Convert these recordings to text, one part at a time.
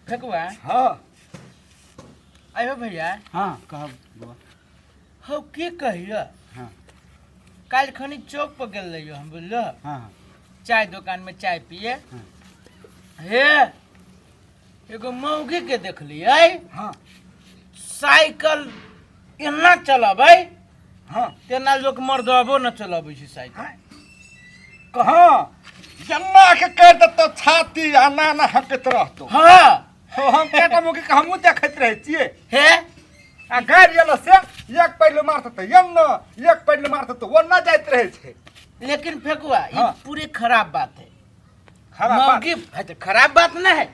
फेकुआ। हाँ। आयो भैया। हाँ, कहब बौआ। हौ की कहियो। हाँ। काल्हि खनी चौक पर गेल रहियो हम, बुझलो? हाँ हाँ। चाय दुकान में चाय पिए। हाँ। हे एगो मौगी के देखलियै। हाँ। साइकिल एना चलबै। हाँ। तेना लोक मर्दबो न चलबै छै साइकिल। कहाँ जन्ना के कर देतो छाती आ ना ना हकैत रहतो। हाँ। हो, हम केटा मुखी के हमहूँ देखैत रहै छियै। हे आ गाड़ि एलो से एक पैर मारत तऽ एन्ना, एक पैर मारत तऽ ओन्ना जाइत रहै छै। लेकिन फेकुआ ई हाँ। पूरी खराब बात है। खराब बात। मौगी है तो खराब बात न है।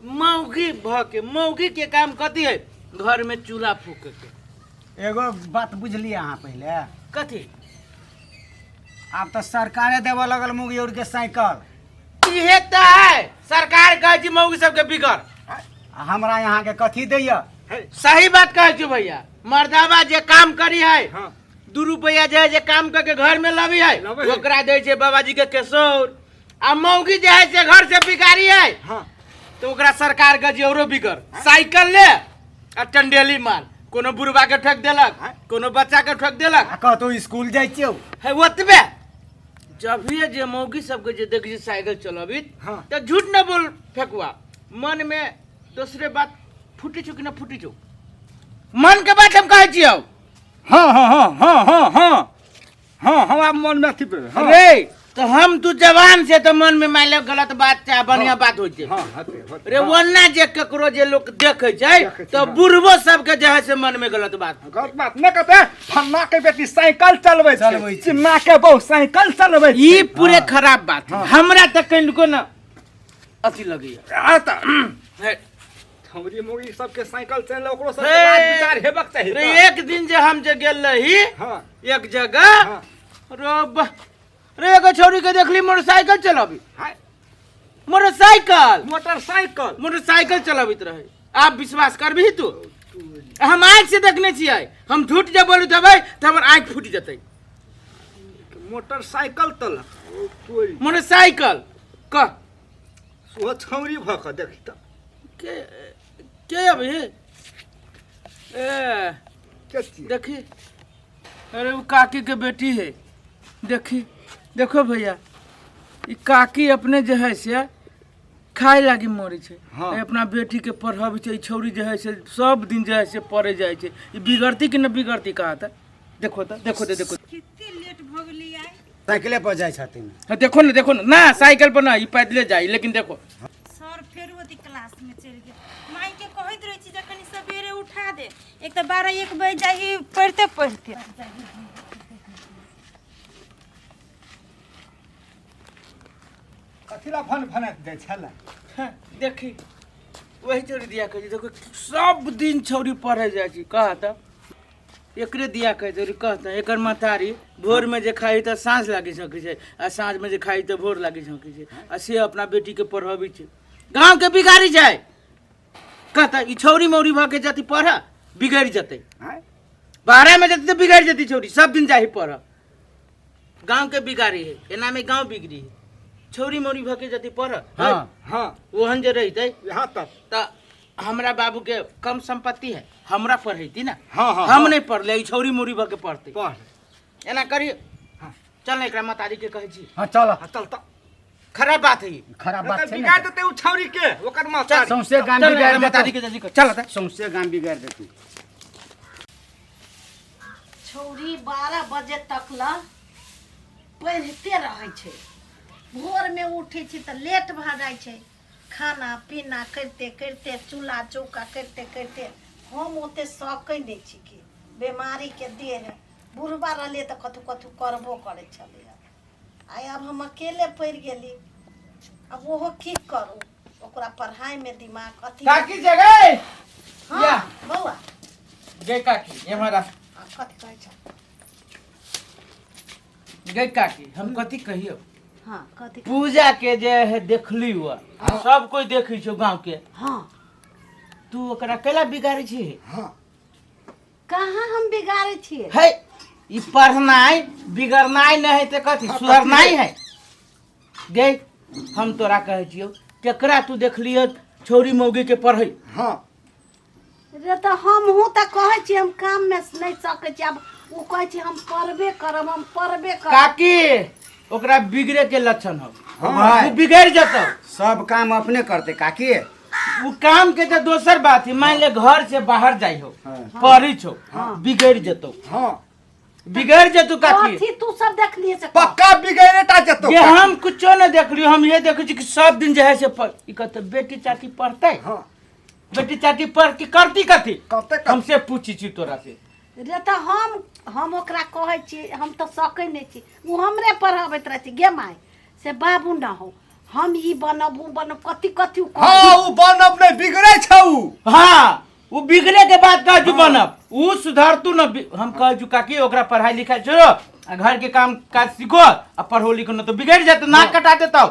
मौगी भ के मौगी के काम कथी है? घर में चूल्हा फूके के। एगो बात बुझलियै अहाँ पहिले? कथी? आब तऽ सरकारे देबऽ लगल मौगी और के साइकिल। इहे तऽ है सरकार कहै छी मौगी सबके बिगड़। आ हमरा यहाँ के कथी दैया? सही बात कहै छी भैया, मर्दावा जे काम करी है, हाँ। 2 रुपया जे है जे काम करके घर में लबी है, लबै है। ओकरा दै छै बाबाजी के केसौर। आ मौगी जे है से घर से बिगाड़ी है, हाँ। तो ओकरा सरकार के जे औरो बिगड़। साइकिल ले आ टंडेली मार, कोनो बुढ़वा के ठोक देलक, हाँ। कोनो बच्चा के ठोक देलक। आ कहतो स्कूल जाइ छियौ। है ओतबे। जभिए जे मौगी सबके जे देखै छी साइकिल चलबित, हाँ। तऽ झूठ न बोल फेकुआ, मन में दोसरे बात फूटी छौ कि न फूटी छौ? मन के बात हम कहै छियौ। हाँ हाँ हाँ हाँ हाँ हाँ हाँ, हमरा मन में अथी भेल, हाँ। रे तो हम तू जवान से तो मन में मान ले गलत बात चाहे बढ़िया हाँ। बात होइ छै। हाँ, होते, होते, रे हाँ। ओना जे ककरो जे लोक देखै छै देखै छै, तो हाँ। बुढ़बो सबके जे है से मन में गलत बात। गलत बात नहि कहते, फन्ना के बेटी साइकिल चलबै छै, चलबै छै। चिन्ना के बहु साइकिल चलबै छै। ई पूरे खराब बात है। हाँ। हमरा तऽ कनिको न अथी लगैया। आ तऽ, हे, छौरी मौगी सबके साइकिल चले ओकरो सबके रे, बात विचार हेबाक चाही रे तऽ। एक दिन जे हम जे गेल रही हाँ। एक जगह, हाँ। रे रे एगो छौरी के देखली मोटरसाइकिल चलाबी। हाय। मोटरसाइकिल। मोटरसाइकिल। मोटरसाइकिल चलाबैत रहे। आप विश्वास करबही तू? हम आँखि से देखने छियै, हम झूठ जे बोलू देबै तऽ हमर आँखि फूटि जेतै। मोटरसाइकिल तल मोटरसाइकिल कह ओ छौरी भऽ कऽ देखी तऽ के के अभी ए के छियै? देखी, अरे वो काकी के बेटी है। देखी, देखो भैया, ई काकी अपने जे है से खाए लागी मरै छै। हाँ। ए अपना बेटी के पढ़ाबै छै। ई छौरी जे है से सब दिन जे है से पढ़े जाइ छै। ई बिगड़ती कि न बिगड़ती कहा तऽ? देखो तऽ, देखो तऽ, देखो। कते लेट भऽ गेलै आइ। साइकिले पर जाइ छथिन। हाँ, देखो ना, देखो ना, ना साइकिल पर ना, ई पैदले जाई, लेकिन देखो। सर फेर ओती क्लास में चलि गेल। माई के कहैत रहै छी जे कनि सवेरे उठा दे, एक तऽ 12-1 बजि जाइ पढ़िते पढ़िते। कथी ला फन फनाइत जाइ छलै? हाँ, देखी वही छौरी दिया कहै छै, देखो सब दिन छौरी पढ़े जाइ छै। कह तऽ एकरे दिया कहै छै, कहते एकर महतारी भोर में जे खाई तऽ साँझ लागि सकै छै, आ साँझ में जे खाई तऽ भोर लागि सकै छै, आ से अपना बेटी के पढ़ाबै छै। गाँव के बिगाड़ी छै। कहता ई छौरी मौरी भऽ के जति पढ़ बिगड़ि जेतै। आँय? बाहरे में जति तऽ बिगड़ि जेतै छौरी, सब दिन जाही पढ़। गाँव के बिगाड़ी है, एना में गाँव बिगड़ी है। छौरी मौरी भऽ के जति पढ़। हाँ। हाँ। ओहन जे रहितै यहाँ तक तऽ हमरा बाबू के कम संपत्ति है, हमरा पढ़ैती ना। हाँ, हाँ, हम हाँ। नहीं पढ़ले, ई छौरी मोरी भऽ के पढ़ते। पढ़। एना करियो। हाँ। चल ना एकरा महतारी के कहै छी। हाँ, चल। हाँ, चल तऽ। खराब बात है ई। खराब बात छै ने। बिगाड़ देतै उ छौरी के, ओकर महतारी। सौंसे गाम चल बिगाड़ एकरा महतारी देतौ। के जल्दी कर। चल तऽ। सौंसे गाम बिगाड़ देतौ। छौरी 12 बजे तक ल पढ़िते रहै छै। भोरमे उठै छै तऽ लेट भऽ जाइ छै। खाना पीना करिते करिते, चूल्हा चौका करिते करिते हम ओते सकै नहि छी। कि बेमारीके देह है, बुढ़बा रहलियै तऽ कथू कथू करबो करै छलै। आइ आब हम अकेले पड़ि गेली, आब ओहो की करू, ओकरा पढ़ाइमे दिमाग अथी। काकी जगह। हाँ। या। बौआ। गे काकी, एम्हर आ। हाँ, कथी कहै छौ? गे काकी, हम कथी कहियो? हाँ, कथी? पूजा के जे है देखली हुआ, सब कोई देखै छौ गांव के। हाँ। तू ओकरा कैला बिगाड़ै छी? हाँ। कहाँ हम बिगाड़ै छियै? है ई पढ़नाइ बिगड़नाइ नहि है तऽ कथी सुधरनाइ है? गे हम तोरा कहै छियौ, केकरा तू देखलियो छौरी मौगी के पढ़ै। हाँ। रे तऽ हमहूँ तऽ कहै छी हम काममे नहि सकै छी। आब ओ कहै छी हम पढ़बे करब, हम पढ़बे करब। काकी ओकरा बिगड़े के लक्षण हो। हाँ। भाई। उ बिगड़ जतौ। सब काम अपने करते काकी। उ काम के तो दोसर बात है, मान ले घर से बाहर जाइ हो, हाँ। पढ़ी छौ, बिगड़ जतौ। हाँ। बिगड़ जतौ काकी। कथी तू सब देखलिए से कह। पक्का बिगड़े टा जतौ। ये हम कुछो न देखलियो, हम ये देखै छी कि सब दिन जे है से ई कहते बेटी चाटी पढ़तै। हाँ। बेटी चाटी पढ़ के करती कथी? करते कथी? हमसे पूछी छी तोरा से। रे तऽ हम ओकरा कहै छी हम तऽ सकै नहि छी, ओ हमरे पढ़ाबैत रहै छै। गे माय से बाबू न हो, हम ई बनब उ बनब कथी कथी उ कहै। हाँ, उ बनब नहि, बिगड़ै छौ उ। हाँ, उ बिगड़े के बाद कहै छु बनब, उ सुधरतू न। हम कहै छु काकी ओकरा पढ़ाई लिखाई छोड़ो आ घर के काम काज सीखो आ पढ़ो लिखो, न तो बिगड़ जाते, नाक कटा देतौ।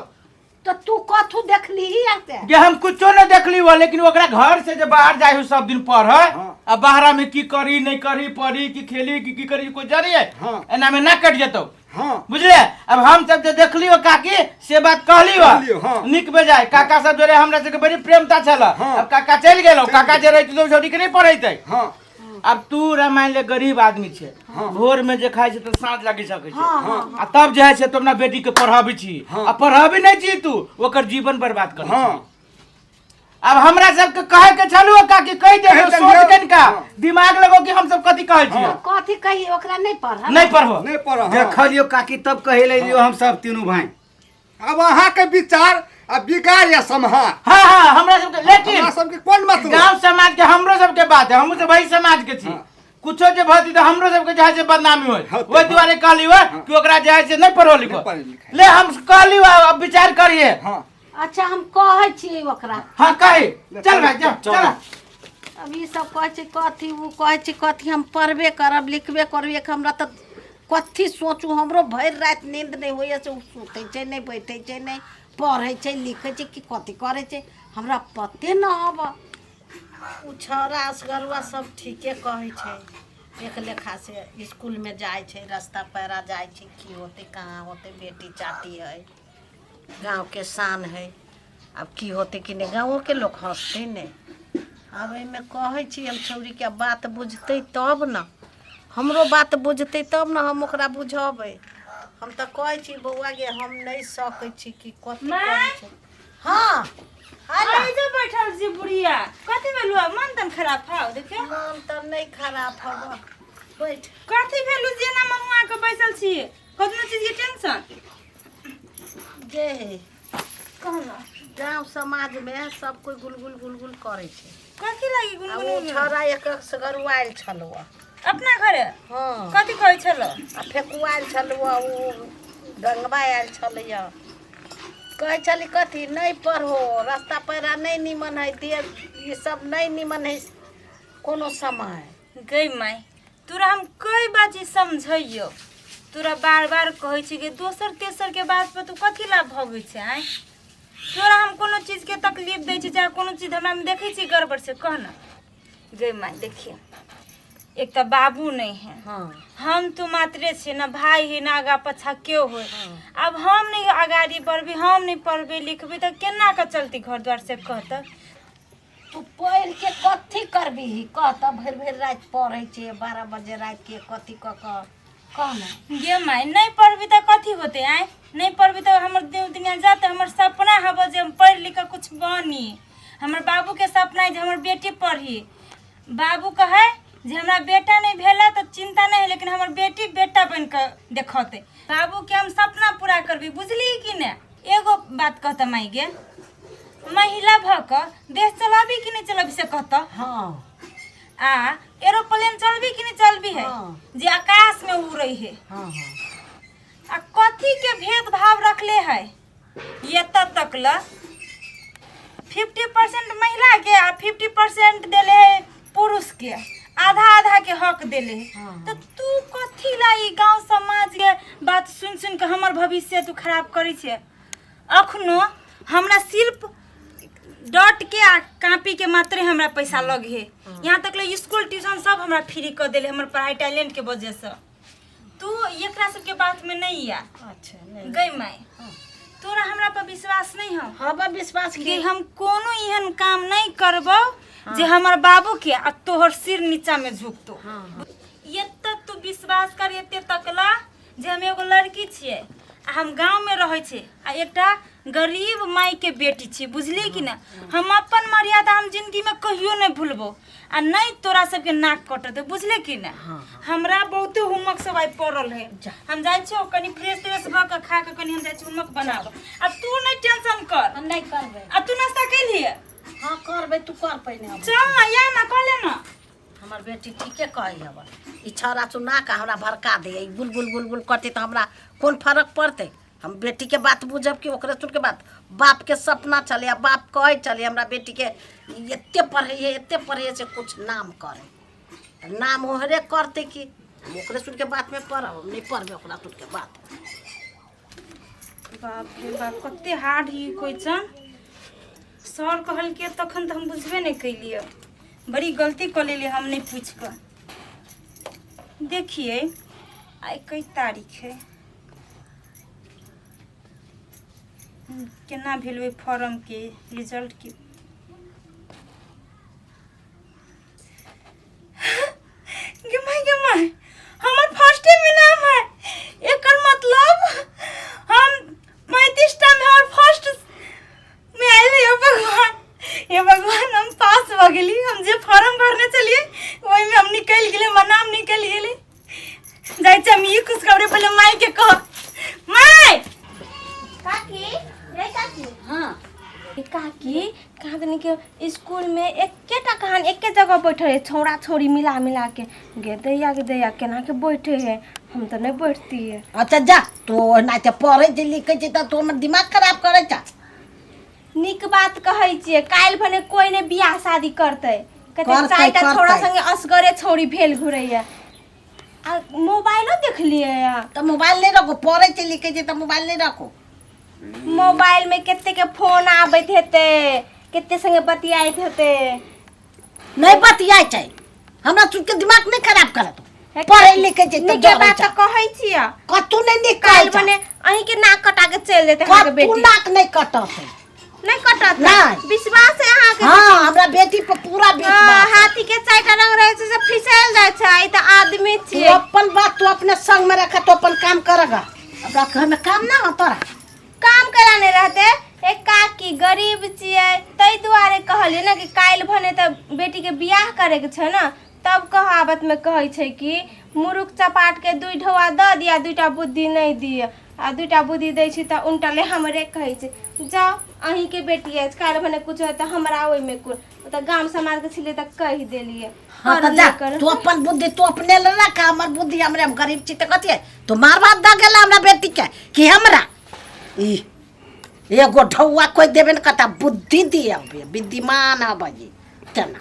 तो तू कथू देखली आते? जे हम कुछो न देखली हो, लेकिन ओकरा घर से जे बाहर जाय हो सब दिन पढ़, हाँ। आ बाहरा में की करी नहीं करी, पढ़ी की खेली की की करी कोई जानिए। हाँ। एना में ना कट जेतौ। हाँ। बुझले? अब हम सब जे देखली हो काकी से बात कहली हो। कहलियो, हाँ। निक बेजाय काका सब जोरे हमरा सबके बड़ी प्रेमता छल। हाँ। अब काका चलि गेलो, काका जे रहितै तो छोड़ी के नहीं पढ़ैतै। हाँ। अब तू रामायण ले गरीब आदमी छे, हाँ। भोर में जे खाइ छै तो साँझ लागि सकै छै। हाँ, हाँ, आ तब जे है से तो अपना बेटी के पढ़ाबै छी। हाँ। आ पढ़ाबी नहीं छी तू, ओकर जीवन बर्बाद कर। हाँ। अब हमरा सबके कहे के छलू काकी, कहि दे, कहि देलियौ। सोच कनिका हाँ। दिमाग लगो कि हम सब कथी कहै छी। हाँ। कथी कही ओकरा नहीं पढ़। नहीं पढ़ो। नहीं पढ़। हाँ। देखलियो काकी तब कहे लियो हम सब तीनू भाई। अब अहाँ के विचार आ बिगाड़ या सम्हार। हाँ हाँ, हमरा सबके लेकिन हमरा सबके कोन मतलब? गांव समाज के हमरो सबके बात है, हमहू सब वही समाज के छी। हाँ। कुछो जे भती तो हमरो सबके जे है से बदनामी होय। हाँ, ओहि दुआरे कहली हो कि ओकरा जे है से नहीं पढ़ो लिखो। नहीं पढ़े लिखे। ले हम कहली हो, अब विचार करिए। हाँ। अच्छा हम कहै छियै ओकरा। हाँ कही, चल भाई चल चल। अब ई सब कहै छै कथी, ओ कहै छै कथी, हम पढ़बे करब लिखबे करब। एक हमरा तऽ कथी सोचू, हमरो भरि राति नींद नहि होइए से ओ सुतै छै नहि, बैठै छै नहि, पढ़ै छै लिखै छै कि कथी करै छै हमरा पते न हब। ओ छौड़ा असगरुआ सब ठीके कहै छै, एक लेखा से इसकुलमे जाइ छै, रास्ता पैरा जाइ छै, की होतै कहाँ होतै, बेटी चाटी है, गाँवके शान है, आब की होतै कि नहि, गाँवोके लोक हँसतै नहि। आब एहिमे कहै छी हम छौड़ीके बात बुझतै तब ने, हमरो बात बुझतै तब ने हम ओकरा बुझेबै। हम तऽ कहै छी बौआ गे हम नहि सकै छी कि कथी करै छै। हाँ अरे जो बैठल छी बुढ़िया, कथी भेलु? मन तन खराब हौ? देखियो मन तऽ नहि खराब हौ, बैठ। कथी भेलु जेना मनुआ के बैसल छी, कतनो चीज के टेंशन? गे कहू ना। गाँव समाजमे सब कोइ गुलगुल गुलगुल करै छै। कथी लागी आ ओ गुनगुन? छौड़ा एक सगरुआयल छलौ अपना घरे? हाँ। कथी कहै छलो? आ फेकुआयल छलौ, ओ गंगबा आयल छलैया, कहै छली कथी नहि पढ़ो, रास्ता पैरा नहि निमन है, देह ई सब नहि निमन है कोनो समय। गई माय तोरा हम कई बात चीज समझैयो, तोरा बार बार कहै छी कि दोसर तेसर के बात पर तू कथी ला भगै छै? आँय तोरा हम कोनो चीज के तकलीफ दै छी, चाहे कोनो चीज हमरा में देखै छी गड़बड़ से कह ना। गई माय देखिए, एक तऽ बाबू नहीं है। हाँ। हम तो मात्रे छियै ना, भाई है ना आगा पाछा केओ होय। आब हम नहीं अगाड़ी बढ़बी, हम नहीं पढ़बै लिखबै तऽ केना कऽ चलती घर द्वार से कहतऽ? तू पढ़ि के कथी करबीही कह तऽ, भरि भरि राति पढ़ै छै 12 बजे राति के, कथी कऽ कऽ कह ने। गे माय नहीं पढ़बी तऽ कथी होतै? आँय नहीं पढ़बी तऽ हमर देव दुनिया जाते। हमर सपना हबो जे हम पढ़ि लिख कऽ कुछ बनी। हमर बाबूके सपना है जे हमर बेटी पढ़ी। बाबू कहै जे हमरा बेटा नहीं भेला तऽ चिंता नहीं है, लेकिन हमर बेटी बेटा बनि कऽ देखौतै। बाबूके हम सपना पूरा करबी, बुझली कि नहि? एगो बात कहतऽ माय गे, महिला भऽ कऽ देश चलाबी कि नहीं चलाबी से कहतऽ? हाँ। आ एरोप्लेन चलबी कि नहीं चलबी है? हाँ। जे आकाश में उड़ै है। हाँ हाँ। आ कथी के भेदभाव रखले है? एतऽ तक ल 50% महिला के आ 50% देले है पुरुष के, आधा आधा के हक देले है। हाँ। तऽ तू कथी ला ई गांव समाज के बात सुन सुन के हमर भविष्य तू खराब करै छै? अखनो हमरा सिर्फ डॉट के आ कापी के मात्रे हमरा पैसा लगे है। यहाँ तक ले स्कूल ट्यूशन सब हमरा फ्री कऽ देले हमर पढ़ाई टैलेंट के वजह से। तू एकरा सबके बात में नहीं आ। अच्छा नहीं। गई माय तोरा हमरा पर विश्वास नहीं हो हबे विश्वास कि की हम कोनो एहन काम नहीं करबो जे हमर बाबू के आ तोहर सिर नीचा में झुकतो। एते तू विश्वास कर एते तकला जे हम एगो लड़की छियै आ हम गाँव में रहै छी आ एकटा गरीब माई के बेटी छी, बुझली कि ना? हम अपन मर्यादा हम जिंदगी में कहियो नहीं भूलबो आ नहीं तोरा सबके नाक कटत, बुझले कि ना? हमरा बहुते होमवर्क सब आइ पड़ल है, हम जाइ छियौ कनि फ्रेश त्रेश भऽ के खा के कनि हम जाइ छी होमवर्क बनाबऽ। आ तू नहीं टेंशन कर। हम नहीं करबै। आ तू नाश्ता कैलिए? हाँ करबै, तू कर पहिने। अब चल ना या ना कह ले ना। हमर बेटी ठीके कहै हब, ई छौड़ा सुना कऽ हमरा भड़का दैए, ई बुलबुल बुलबुल करतै तऽ हमरा कोन फरक पड़तै? हम बेटीके बात बुझब कि ओकरे सुनके बात? बापके सपना छलै आ बाप कहै छलै हमरा बेटीके एते पढ़ैए एते पढ़ैए से कुछ नाम करै, तऽ नाम ओहरे करतै कि हम ओकरे सुनके बातमे पढ़ब? हम नहि पढ़बै ओकरा सुनके बात। बाप रे बाप, कते हार्ड ही क्वेश्चन सर कहलकै, तखन तऽ हम बुझबे नहि कैलियै, बड़ी गलती कऽ लेलियै हम नहि पूछि कऽ। देखिए आइ कै तारीख है, केना भेल ओहि फॉर्मके रिजल्ट के? गे माय गे माय, हमर फर्स्टे में नाम है, एकर मतलब हम 35 टा में हमर फर्स्ट में आयल है। हे भगवान, हे भगवान, हम पास भऽ गेली। हम जे फॉर्म भरने छलियै ओहिमे हम निकलि गेलै, हमर नाम निकलि गेलै। जाइ छी हम ई खुशखबरी पहिले माय के कह। माय काकी रे काकी। हाँ काकी, कहाँ तनी के स्कूल में एकेटा कहानी एके जगह बैठे है छौड़ा छौड़ी मिला मिला के, गे दैया गे दैया केना के बैठे है, हम तो नहीं बैठती है। अच्छा जा, तू ओनाहिते पढ़ै छै लिखै छै तऽ तू हमर दिमाग खराब करै छ। नीक बात कहै छियै, काल्हि भने कोई ने बियाह शादी करतै, कते करतै, चारिटा छौड़ा करतै। संगे असगरे छौड़ी भेल घुरैया। आ मोबाइलो देखलियै या? तऽ मोबाइल नहि रखो, पढ़ै छै लिखै छै तऽ मोबाइल नहि रखो। मोबाइल में कते के फोन आबैत हेतै, कते संगे बतियाइत हेतै। नहि बतियाइ छै, हमरा सुनके दिमाग नहि खराब करत। पढ़ै लिखै छै तऽ नीके जरै बात छै। तऽ कहै छियै। कतहु नहि नीक कहै काल्हि छै। भने अहीं के नाक कटा के चलि जेतै अहाँके कतहु बेटी। नाक नहि कटत। नहीं कटत? नहि। विश्वास है अहाँके? हाँ, हमरा बेटी पर पूरा विश्वास। हाथी के चारिटा रंग रहै छै से फिसल जाइ छै, ई तऽ आदमी तू छियै। अपन बात तू अपने संग में रख, तू अपन काम करगा, अपना घर में काम ना हो तोरा। काम केला नहि रहते? ए काकी, गरीब छियै ताहि दुआरे कहलियै ने कि काल्हि भने तऽ बेटीके बियाह करैके छै ने, तब कहावत में कहै छै कि मुरुख चपाट के दुई ढौआ दऽ दिया दुईटा बुद्धि नहि दिअ, आ दुईटा बुद्धि दै छी तऽ उनटले हमरे कहै छै। जाउ, अहीँके बेटी अछि, काल्हि भने कुछ होय तऽ हमरा ओहिमे कोन, ओ तऽ गाम समाजके छलियै तऽ कहि देलियै। हाँ करू तऽ जा, नहि करू। तू अपन बुद्धि तू अपने ले रख, हमर बुद्धि हमरे। हम गरीब छी तऽ कथी है? तू मार भात दऽ गेला हमरा बेटी के कि हमरा ई एगो ढौआ कोई देबे न करता, बुद्धि दिए विद्यमान हब जी तेना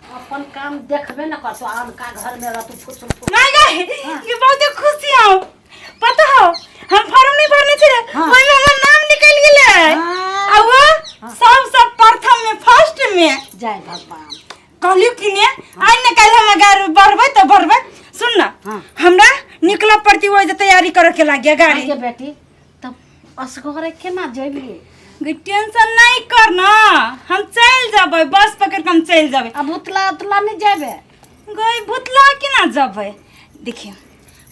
अपन काम देखबे न करतो, अनका घर में रहतू फुसुर फुसुर। माय गए, ये बहुत खुशी हूँ। पता हो हम फॉर्म नहीं भरने छे, ओहि में हमर नाम निकल गेलै आ वो सब सब प्रथम में फर्स्ट में। जय भगवान। कहलियो कि ने आइ ने काल्हि हम अगर बढ़बै तऽ बढ़बै। सुन ना, हमरा निकलऽ पड़ती, ओहि जे तैयारी करे के लागिया गाड़ी। के बेटी, तब असगरे केना जेबही? गे टेंशन नहीं कर ना, हम चलि जेबै, बस पकड़ के हम चलि जेबै। अब उतला उतला नहीं जेबे? गई भुतला केना जेबै? देखियौ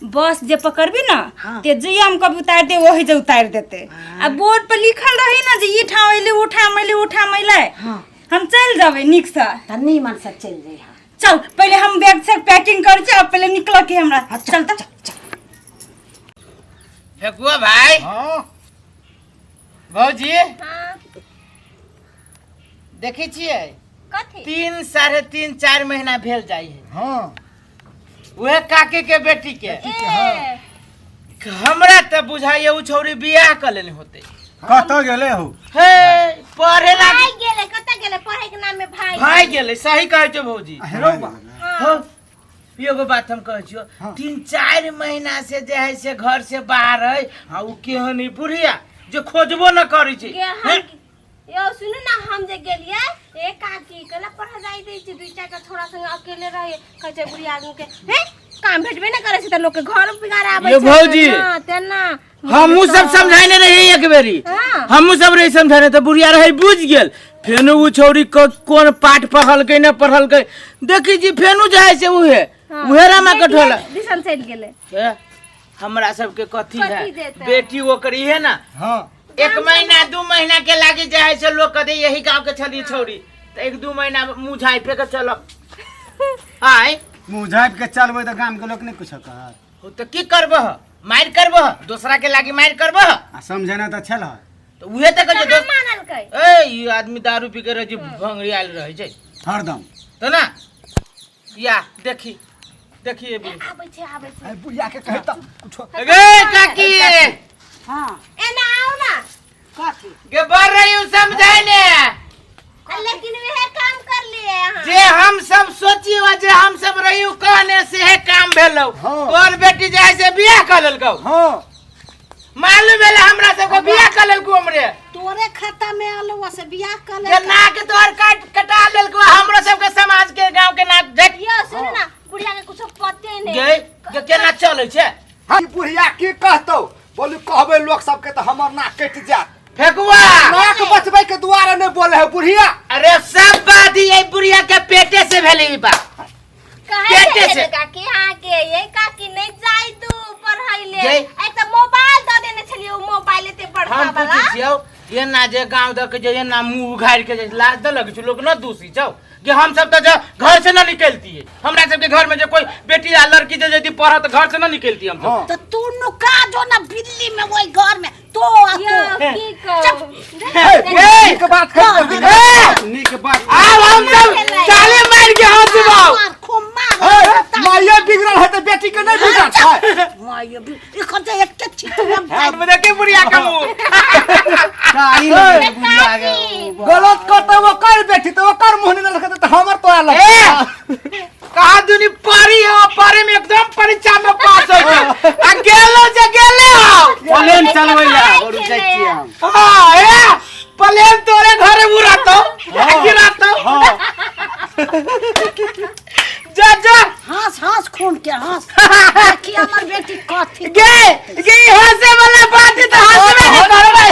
बस जे पकड़बी ना, ते जइया हम कभी उतार दे वही जे उतार देते, आ बोर्ड पर लिखल रही ना जे ई ठाम अइले ओ ठाम अइले ओ ठाम अइले। हम चलि जेबै नीकसँ। तऽ नीमन से चलि जइहा। चल पहिले हम बैग से पैकिंग कर छी, अब पहिले निकल के हमरा। चल त फेकुआ भाई। हाँ। भौजी। हाँ। देखै छियै? कथी? 3 3.5 4 महीना भेल जाइ है। हाँ। उहे काकी के बेटी के। ए, हमरा तऽ बुझाइए उ छौरी बियाह कऽ लेने होते। कतऽ गेलै हो? हे पढ़े लागी। भाग गेलै, कतऽ गेलै पढ़ै के नाम में भाग। भाग गेलै, सही कहै छौ भौजी। हेरो बा। हाँ, एगो बात हम कहै छियौ, 3 4 महीना से जे है से घर से बाहर है, आ उ केहन है बुढ़िया जे खोजबो न करै छै। गे हम हैं? यौ सुनू ना, हम जे गेलियै ए काकी कहला पढ़ा जाय दै छै, दुई चारि टा छोड़ा संगे अकेले रहे, कहै छै बुढ़िया आदमी के हे काम भेटबे न करै छै तऽ लोक के घर बिगाड़ आबै यो छै। भौजी। हाँ, तेना हमहू सब समझाने रही एक बेरी। हाँ। हमहू सब रही समझाने तऽ बुढ़िया रहे बुझ गेल। फेनो उ छौरी कोन पाठ पढ़लकै न पढ़लकै, देखी जी फेनो जाइ से उहे उहे रामा कठोला दिसन चलि गेलै। हे, हमरा सबके कथी है कथी देतै? बेटी ओकर इहे ना। हाँ। 1 महीना 2 महीना के लागी जाइ से लोग कहते यही गांव के छली छौरी, तऽ 1-2 महीना मुँह झाँपे के चलब। आय मुँह झाँपि के चलबै तऽ गाम के लोक नहि कुछो कहत। हो तऽ की करबह, मारि करबह, दोसरा के लागी मारि करबह? आ समझेना तऽ छल। तऽ उहे तऽ कहै छै कहाँ मानलकै? ए ई आदमी दारू पी के रहै छै, भंगड़ी आयल रहै छै हरदम। तऽ ना या देखी देखी ए बुढ़ी। आबै छै आबै छै। ए बुढ़िया के कहै तऽ कुछो। गे काकी। हाँ। एना आउ ना। कथी गे बढ़ रही हूँ समझाने, लेकिन वह काम कर लिए अहाँ। जे हम सब सोची वा जे हम सब रही कहने से हे काम भेलौ। हाँ। तोर बेटी जे है से बियाह कर लेलकौ। हाँ। मालूम भेलै हमरा सबके बियाह कर लेलकौ हमरे। तोरे खाता में आलो से बियाह कर जे ले। नाक तोहर काट कटा लेलकौ हमरो सबके समाज के गांव के नाक देख। यो सुन ना, बुढ़िया के कुछो पते नहीं। गे गे केना चलै छै? हम बुढ़िया की कहतौ, बोलू कहबै लोक सबके तऽ हमर नाक कटि जायत। फेकुआ नाक बचबै के दुआरे नहि बोले है बुढ़िया। अरे सब बात ही बुढ़िया के पेटे से भेलै ई बात। कहे पेटे छे से। काकी हाँ के ये काकी नहीं जाय तू पढ़ाई ले। जय। एक तो मोबाइल दऽ देने छलियै, ओ मोबाइल एते बड़का हम वाला। पूछै छियौ ये ना जे गांव दऽ के जे ये ना मुंह उघारि के जे लाज दऽ लगै छै लोक न दूसी छौ कि हम सब तऽ घर से न निकलतियै। हमरा सबके घर में जे कोई बेटी या लड़की जे जदि पढ़त घर से न निकलती हम सब। हाँ। तो तू नुका जो ना बिल्ली में वही घर में तो आ यो तो। की कहू। ए, नीक बात कहि देलही। नीक बात। आब हम सब ताली मारि के हंसबौ। मार खूब मार। ए, माइये बिगड़ल है तऽ बेटी के नहि बिगड़ल छै। माय भी इखन तो एक के छिटुआ। हम देखे बुढ़िया के मुंह। कारी लगै बुढ़िया के। गलत करतै ओकर बेटी तऽ ओकर मुँह नहि लगतै तऽ हमर तोरा ए लगतै। कहा दुनी परी हो, परी में एकदम परीक्षा में पास हो गए आ गेलो जे गेले हो। प्लेन चलबै ला और जाइ छियै हम। हाँ ए प्लेन तोरे घरे उड़ातो गिरातो। जा जा हंस हंस खून के हंस, देखी हमर बेटी कथी गे गे हंसे वाला बात है तो हंसबे नहीं करबै।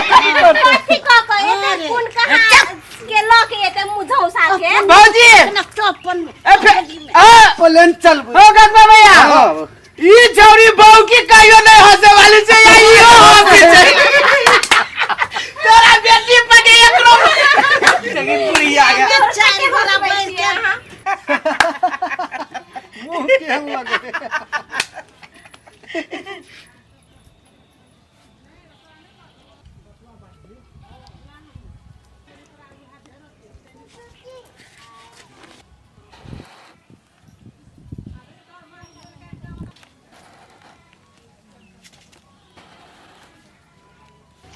कथी कह कह एते खून कहाँ के लऽ के एते मुँह झौसा के? भौजी ना चौपन में ए आ प्लेन चलबै। हो गंगा भैया। हाँ। ई छौरी बहू की कहियो नहीं हंसे वाली छै या इहो हंसे छै। तोरा बेटी पटे एकरो बुढ़िया के चारि गोरा बैठ के मुँह केहन लगै।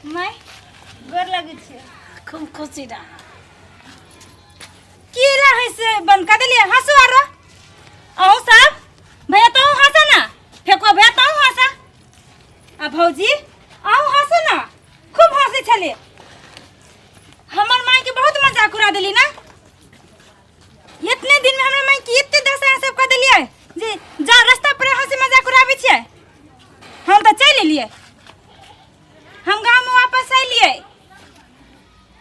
माय गोर लगै छै। खूब खुशी रह। की रहै से बंद कर देलियै? हँसू आरो अहूँ सब। भैया तहूँ हँसा ना, फेको भैया तहूँ हँसा, आ भौजी अहूँ हँसू ना। खूब हँसै छलियै, हमर माय के बहुत मजाक उड़ा देली ना। इतने दिन में हमरा माय के एते दशा सब कर देलियै जे जा रास्ता पर हँसी मजाक उड़ाबै छियै। हम तऽ चलि एलियै, हम गाँव में वापस अयलियै,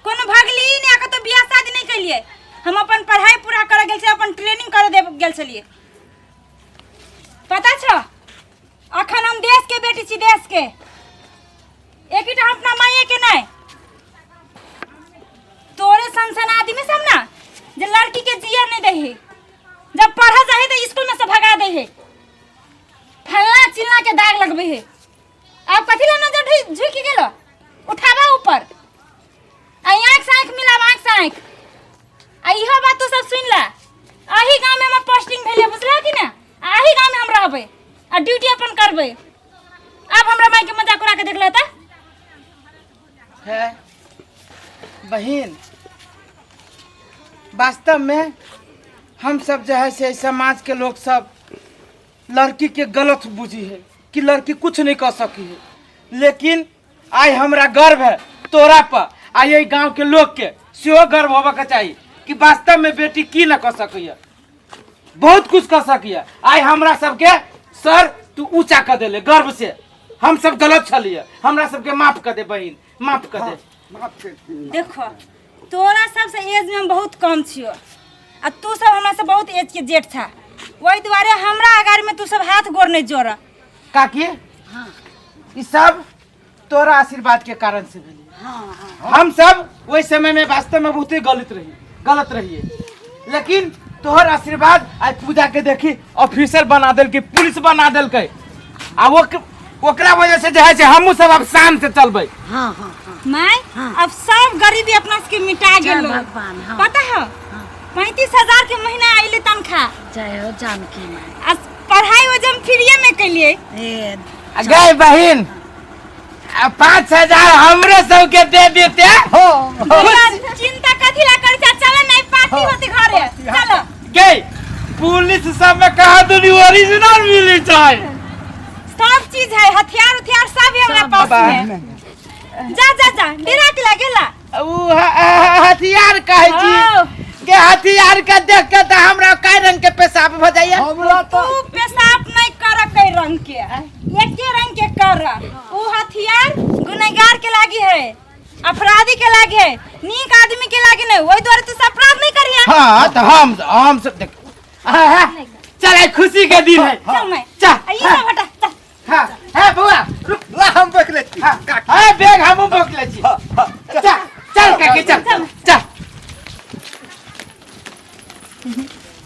कोनो भगली नहि आ कतौ बियाह शादी नहि केलियै। हम अपन पढ़ाई पूरा करऽ गेल छलियै, अपन ट्रेनिंग करऽ दे गेल छलियै। पता छौ अखन हम देश के बेटी छी, देश के एकटा हम अपना माये के नहि, तोरे सन सन आदमी सब ना जे लड़की के जिया नहीं दे है, जब पढ़े जाए तो स्कूल में से भगा दे है, फल्ला चिल्ला के दाग लगबे है। अब कथी ला नजर झुकि गेलो? उठाबा ऊपर आ आँख से आँख मिलाब, आँख से आँख। आ इहो बात तू सब सुन ला, अही गाँव में हमर पोस्टिंग भेलै, बुझला कि ना? अही गाँव में हम रहबै आ ड्यूटी अपन करबै। अब हमरा माय के मजाक उड़ा के देखला तऽ है बहिन, वास्तव में हम सब जो है से समाज के लोग सब लड़की के गलत बुझी है कि लड़की कुछ नहीं कर सकी है, लेकिन आइ हमरा गर्व है तोरा पर, आइ एहि गांव के लोग के सेहो गर्व होबऽ के चाही कि वास्तव में बेटी की न कर सकैया, बहुत कुछ कर सकैया। आइ हमरा सबके सर तू ऊंचा कर देले गर्व से। हम सब गलत छलिए, हमरा सबके माफ कर दे बहिन, माफ कर दे। माफ कर दे। देखो तोरा सबसे एज में हम बहुत कम छियो आ तू सब हमरा से बहुत एज के जेठ था, वही दुआरे हमरा अगाड़ी में तू सब हाथ गोड़ नहीं जोड़। काकी ई सब तोरा आशीर्वाद के कारण से भेल। हम सब ओहि समय में वास्तव में बहुते गलत रही, गलत रहिए, लेकिन तोहर आशीर्वाद आज पूजा के देखी ऑफिसर बना देलकै, पुलिस बना देलकै, आ ओकरा वजह से जे है से हमहूँ सब अब शान से चलबै। हाँ हाँ हाँ माय अब सब गरीबी अपना सबके मिटा जय गेलो। भगवान, हाँ। पता है 35,000 के महीना आइले तनख्वाह। जय हो जानकी माय। आ पढ़ाई वजह फ्रीए में कैलिए। ए आ गए बहिन, आ 5,000 हमरे सबके दे देते। तोरा चिंता कथी ला कर चा, चल नहीं पार्टी होती घरे चलो। गए पुलिस सब में कहा दुनी ओरिजिनल मिली चाहे। सब चीज है, हथियार उथियार सब है हमरा पास में। जा जा जा डरा के लागेला। उ हथियार कहै छी हाँ। के हथियार के देख के त हमरा कै रंग के पेशाब भ जाइए। हमरा तो तू पेशाब नहीं कर कई रंग के, एके रंग के कर। उ हथियार गुनहगार के लागी है, अपराधी के लागी है, नीक आदमी के लागी नहीं। वही द्वारे तू सब अपराध नहीं करिया। हाँ तो हम सब देख, हाँ, हाँ, चल आइ खुशी के दिन है। चल मैं चल, आ, ई सब हटा चल। हाँ, हाँ, बउआ, रुक। ला हम